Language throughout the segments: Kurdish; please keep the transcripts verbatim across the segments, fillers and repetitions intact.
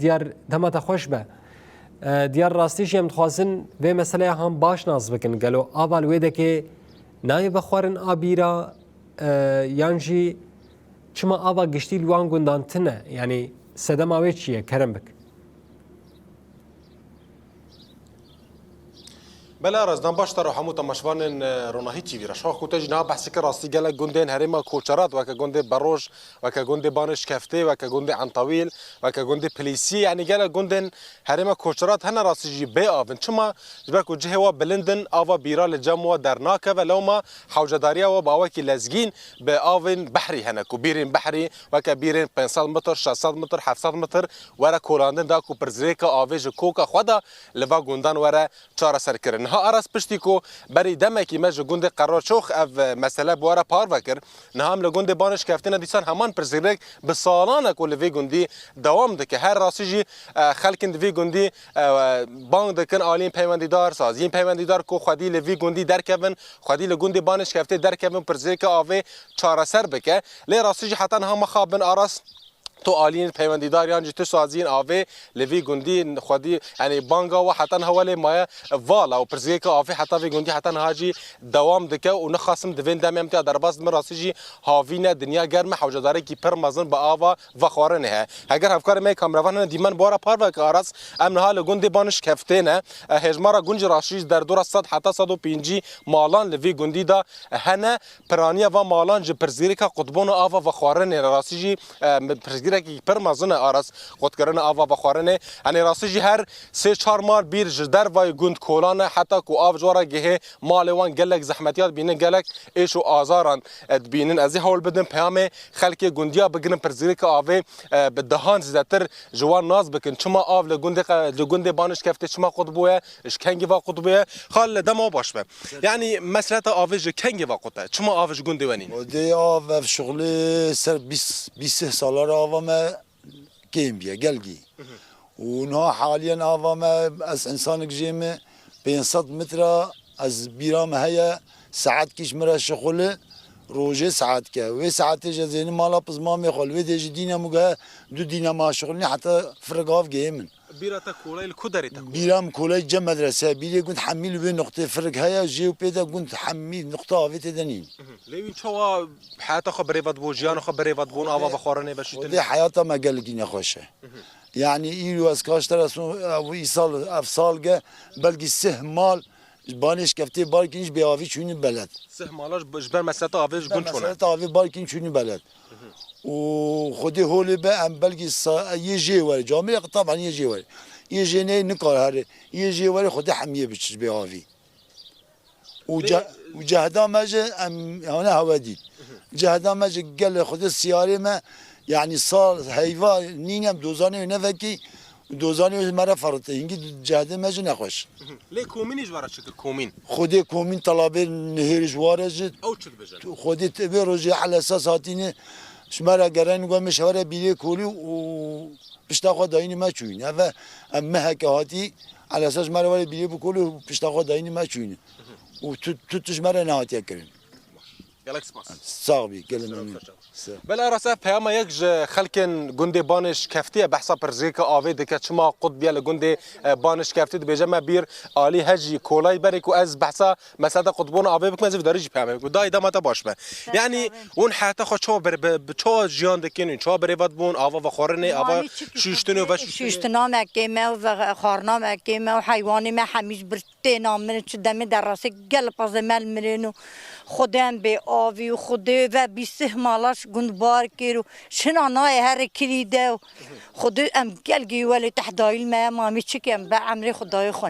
Diyar, dema te xweş be. E, diyar rastî jî em dixwazin vê meseleya han baş nas bikin. Gelo ava li wê dekê nayê vexwarin a bîra, e, yan jî çima ava giştî li wan gundan tune? Yanî sedema wê çi ye? Kerem bik. Belê Aras, dem baş te re hemû temaşevanên, e, Ronahî T V re. Şax ku te jî niha behsê kir, rastî gelek gundên herêma Koçerat, weke gundê Beroj, weke gundê Banê Şikeftê, weke gundê Entawîl, weke gundê Pilîsî, yanî gelek gundên herêma Koçerat hene rastî jî bê av in. Çima? Ji ber ku cihê wa bilind in, ava bîra li cem wa dernakeve, lewma hewcedariya wa bi awekî lezgîn bi avên behrî hene, ku bîrên behrî weke bîrên pênc sed metr, şeş sed metr, heft sed metr were kolandin, da ku pirsgirêka avê ji koka xwe de li va gundan were çareserkirin. Niha Aras, piştî ku berî demekî me ji gundê Qeraçox ev mesele bi we re parve kir, niha em li gundê Banê Şikeftê ne, dîsan heman pirsgirêk bi salan e ku li vê gundî dewam dike. Her rastî jî, e, xelkin di vê gundî, e, bang dikin aliyên peywendîdar, saziyên peywendîdar ku xwedî li vê gundî derkevin, xwedî li gundê Banê Şikeftê derkevin, pirsgirêka avê çareser bike. Lê rastî jî heta niha mixabin Aras, tu aliyên peywendîdar yan jî tu saziyên avê li vî gundî xwedî, yanî banga we heta niha welê maye vala û pirsgirêka avê heta vî gundî heta niha jî dewam dike û nixasim di vên demê em tiya derbas dibin, rastî jî havîn e, dinya germ e, hewcedarekî pir mezin bi ava vexwarinê heye. Heger hevkarê me yê kameravan hene dîmen bi we re parve ke Aras, em niha li gundê Banê Şikeftê ne. E, hêjmara gund jî rastî jî derdora sed heta sed û pêncî malan li vî gundî de hene. Piraniya van malan ji pirsgirêka qutbûna ava vexwarinê re rastî jî, e, pirsgirêkekî pir mezin e Aras, qutkirina ava vexwarinê. Yanî rastî jî her sê çar mal bîr ji dervayê gund kolan e, heta ku av ji wan re gihê malê wan gelek zehmetiya dibînin, gelek êş û azaran, e, dibînin. Ez ê hewl bidim peyamê xelkê gundiya bigirin, pirsgirêka avê, e, bi dehan zêdetir ji wan nas bikin. Çima av li gundê qe-, li gundê Banê Şikeftê çima qut bûye? Ji kengî va qut bûye? Xal, dema baş be. Yanî meseleta avê ji kengî va qut e? Çima av ji gundê we nîne? Odê av ev şixulê ser bîst, bîst sih sala re ava me kêm bîye, gelgî. Û niha haliyen ava me, ez însanek jê me pênc sed metre, ez bîra me heye, saetkî ji min re şixule, rojê saetke. Wê saetê jî ez ênim mala pizmamê xwe, li wê dê jî dînem û gehe du dînema şixulînê heta firik av gihê min. Bîra te kolay li ku derê te kolay? Bîra min kolay cem medrese, bîrê gund hemî li wê nuqtê firik heye, jê û pê de gund hemî nuqta avê tê de nîn. Lê wî çawa heyata xwe birêve dibû, jiyana xwe birêve dibûn, ava vexwarinê veşîtin? Xwedê heyata me gelekî nexweş e. Yanî îro ez kaştera son, ev îsal, ev salge belkî sih mal ji Banê Şikeftê barkî ji bêavî çûyîne beled. Sih mala ji, ji ber meseleta avê ji gund çûne? Meseleta avê barkî çûyîne beled. Û Xwedê holê be em belkî sa-, yê jê were. Camêrek taban yê jê were. Yê jê neyê nikare here. Yê jê were Xwedê hemiyê biçe ji bêavî. Û Lê ce-, û cehda me jî em hane hewe dît. Cehda me jî gelê Xwedê siyarê me, yanî sal heyva nîne em dozanê wê nevekî, dozanê wê me re ferite. Hingî cehdê me jî nexweş. Lê komînî ji we re çi kir? Komîn? Xwedê komîn telabê nihêrî ji ware jî. Ew çi dibêjin? Xwedê te-, vê rojê elesas hatîne ji me re gerên, got me şewere bîrê kolî û pişta xwe dayînî me çûyîne. Eve em meheke hatî, elesas ji me re were bîrê bikolî û pişta xwe dayînî me çûyîne. Û tu, tu tişt ji me re nehatiye kirin. Gelek spas. Sax bî, gelek memnûn. Belê Aras, ev peyama yek ji xelkên gundê Banê Şikeftê ye, behsa pirsgirêka avê dike, çima qut bûye li gundê, e, Banê Şikeftê, dibêje me bîr alî hejî kolay berê ku ez behsa meseleta qutbûna avê bikim, ez ê vî darî jî peyamê bikim. Dayê, dema te baş be. Yanî hûn heyata xwe çawa ber-, be-, bi çawa jiyan dikin, hûn çawa birêve dibûn, ava vexwarinê, ava şûştinê û veşûştinê? Şûştina me kêm e û ve-, xwarina me kêm e û heywanê me hemî ji bir Têna mirin, çi demê derasê gel pazê mel mirin û Xwedê em bê avî û Xwedê ve bîsih mala ji gund bar kir û şina nayê herê kirî de û Xwedê em gel gî welê tehdayîl me, mamî çi ke em be emrê Xwedayê xwe.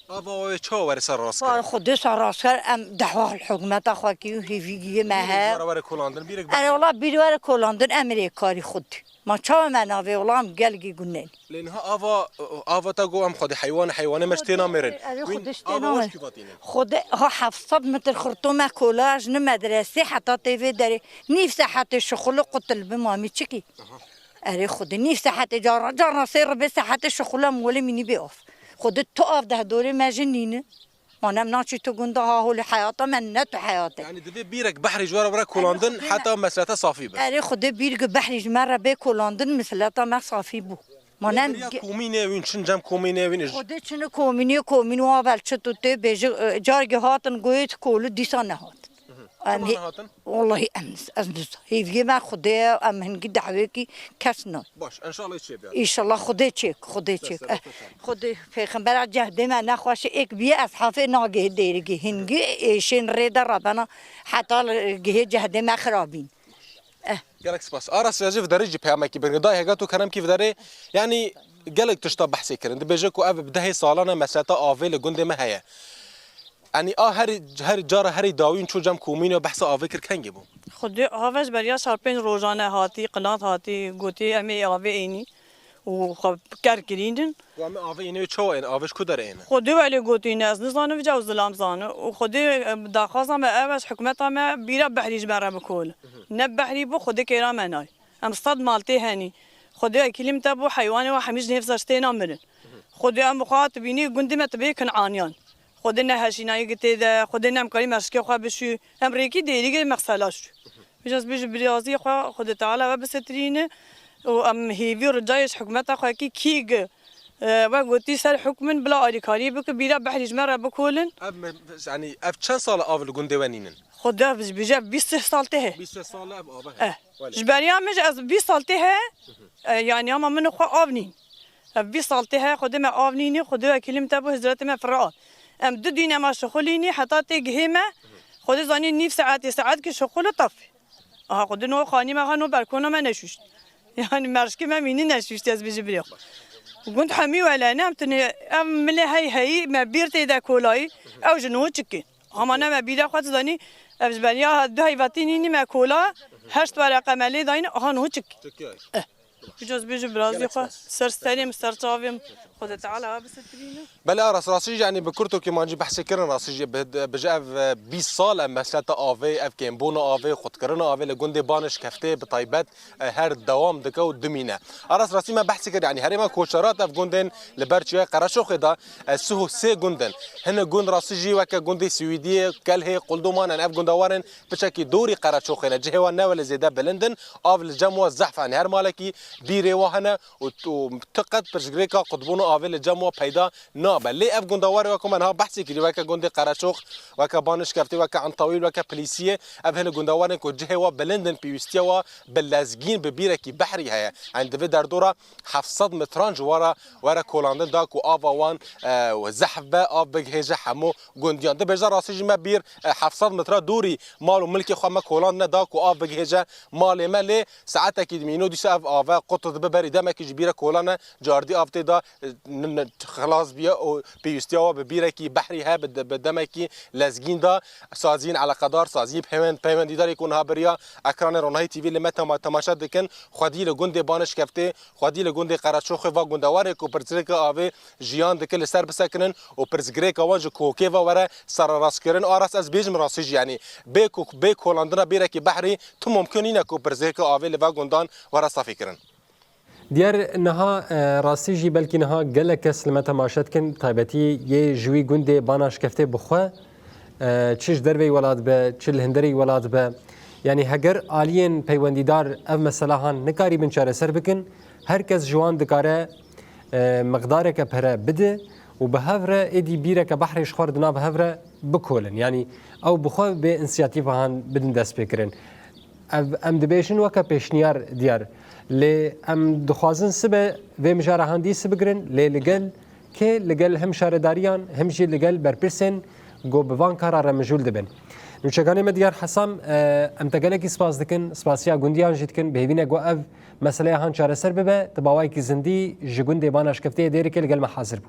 Ava wê çawa were ser rast Xwe, kir? Xwedê ser rast kir, em dehwa li hikûmeta xwe kî û hêvî giyê me Bîrek he. Were were kolandin, bîrek Erê wela bîr were kolandin, emrê karî Xwedê. Ma çawa me navê wela em gel gî gunên. Lê niha ava, ava te got em xwedî heywan, heywanê me ji têna mêrin. Erê Wîn xwedî ji ava têna weş mêrin. Kî vatînin? Xwedî ha heft sed metr xirto me kola ji ni medresê heta tê vê derê. Nîv saetê şixulê qutil bi mamî çikî. Aha. Erê xwedî nîv saetê carna, carna sê ribê saetê şixulê em welê mînî bê of. Xwedî tu av deh dorê me jin nîni. Mane em naçî tu gunda ha holê heyata me ne tu heyat e. Yanî divê bîrek behrî ji we re were kolandin, Erê, xwedê heta me- mesleheta safî be. Erê, xwedê bîrek behrî ji me re bê kolandin, mesleheta me safî bû. Ma ne Biriya komînê wîn çin cem komînê wîn. Xwedê çini komînê, komîn û avel çi tu tê bêjî, e, cargê hatin goyê kolû dîsa nehatin. Em Çima hê-, nehatin? Wallahî em, ez niz-, hêviyê me Xwedê ye, em hingî dehwêkî kes nan. Baş, enşallah çê biya. Înşallah Xwedê çêk, Xwedê çêk. Ser Eh, Xwedê pêxembera cehdê me nexweşê êk bîye ez hefê nagihê dêrigî. Hingî êşên rê de rebena heta li gihê cehdê me xirabîn. Eh. Gelek spas. Aras, ez jî vidarê jî peyamekî bingre. Dayê hega tu kerem kî vidarê, yanî gelek tişta behsê kirin. Dibêje ku ev bi dehê salan e meseleta avê li gundê me heye. Yanî a herî, herî cara herî dawîn çû cem komînê behsa avê kir kengê bû. Xwedê ava ji beriya çar pênc rojan e hatî, qinat hatî, gotî em ê avê ênî û xwe ker kirînin. Ku em ê avê ênê wê çawa êne? Avê ji ku derê êne? Xwedê welê gotîne, ez nizanim, vêca ew zilam zane. Û Xwedê, em, daxwaza me ev e, ji hikûmeta me bîra behrî ji me re bikole. Ne behrî bû, Xwedê kêra me nayê. Em sed mal tê henî. Xwedê ekîlim te bû, heywanê we hemî ji nêv ser têna mirin. Xwedê em bi xwe tibînî gundê me tibê Kinaniyan. Xwedê ne heşînayî gi tê de, Xwedê ne em karî merşikê xwe bişû. Em rêkî dêrî gi mexsela şû. Vêca ez bêjim birazî xwe Xwedê Teala ve bisitirîne û em hêvî û ricayê ji hikûmeta xwe kî kî gi, e, we gotî ser hikûmin bila alîkarî bike, bîra behrî ji me re bikolin. Ev me, yanî ev çend sal e av li gundê we nînin? Xwedê ez bêjim bîst sal tê he. Bîst sal e ev av e? Eh. Welê. Ji beriya min jî ez bîst sal tê he, e, yanî ama min û xwe av nîn. Ev bîst sal tê he, Xwedê me av nînî, Xwedê wekîlî min te bû, hizretê me firre av. Em du dîn ema şixulînî, heta tê gihê me, Xwedê zanî nîv saetê, saet ki şixul û tafê. Aha, Xwedê no xanî me, ha no berkona me neşûşt. Yanî merşkê me mînî neşûşt, ez bêjim biriya. Gund hemî wele ne, em tune, ev milê hey heyî, me bîr tê de kolayî, ew ji no çikê. Hama ne me bîra xwe dizanî, ev ji beriya du heyvatî nînî me kola, heşt wereqe me lê dayîn, aha niho çik. Çik yay. Eh. Vêca ez bêjim birazî Gelek xwe, spas. Ser serê min, ser çavê min, Xwedê Teala we bisitirîne. Belê, Aras, rastî jî, yanî bi kurtokî man jî behsê kirin, rastî jî bi, bi ji ev, e, bîst sal e meseleta avê, ev kêmbûna avê, xutkirina avê li gundê Banişkeftê bi taybet e, her dewam dike û dimîne. Aras, rastî me behsî kir, yanî herêma Koçerat ev gundên li ber çiyayê Qereçoxê de, e, sih û sê gund in. Hinek gund rastî jî weke gundê Swîdiyê, Kelhê, Qulduman in. Ev gunda wan in piçekî dorî Qereçoxê ne. Cihê wan ne welê zêde bilind in. Av li cem wan zehf e. Yanî her malekî bîrê wan hene û, û tu qet pirsgirêka qutbûn û avê li cem wan peyda nabe. Lê ev gunda warê weke me niha behsê kirî, weke gundê Qereçox, weke Banişkeftê, weke Entawîl, weke Pilîsiyê, ev hinek gunda warên ku cihê wan bilind in, pêwîstiya wan bi lezgîn, bi bîrekî behrî heye. Yanî di vê derdora heft sed metran ji wan re were kolandin da ku ava wan, e, zehf be, av bigihêje hemû gundiyan. Dibêje rastî jî me bîr, e, heft sed metre dorî mal û milkê xwe me kolandine da ku av bigihêje malê me, lê saetekî dimîne û dîsa ev ave qut dibe berî demekî ji bîre kolane, cardî av tê da, e, n-, n-, xilas biye û pêwîstiya we bi bîrekî behrî heye, bi de-, bi demekî lezgîn da. Saziyên eleqedar, saziyên peywend-, peywendîdarê ku niha beriya ekranê Ronahî T V li me tema-, temaşe dikin, xwedî li gundê Banişkeftê, xwedî li gundê Qereçoxê va gundewarê ku pirsgirêka avê jiyan dike li ser bisekinin û pirsgirêka wan ji kokê ve were sererastkirin. Aras, ez bêjim rastî jî, yanî bê ku, bê kolandina bîrekî behrî tu mumkin nîne ku pirsgirêka avê li va gundan were safîkirin. Diyar, niha, e, rastî jî belkî niha gelek kes li me temaşe dikin, taybetî yê ji wî gundê Banişkeftê bi xwe, e, çi ji derveyî welat be, çi li hundirê welat be. Yanî heger aliyên peywendîdar ev mesela han nikarîbin çareser bikin, her kes ji wan dikare, e, miqdareke pere bide û bi hev re êdî bîreke behrê ji xwe re di nav hev re bikolin. Yanî ew bi xwe bê însiyatîfa han bidin destpêkirin. Ev, em dibêjin weke pêşniyar, Diyar. Lê em dixwazin sibe vê mijara han dîs bigirin, lê li gel kê? Li gel him şaredariyan, him jî li gel berpirsên ku bi van kara re mijûl dibin. Nûçeganê me Diyar Hesan, e, em te gelekî spas dikin, spasiya gundiyan jî dikin. Bi hêvî ne ku ev meseleya han çareser bibe, tu bi awayekî zindî ji gundê Banişkeftê yê Dêrikê li gel me hazir bû.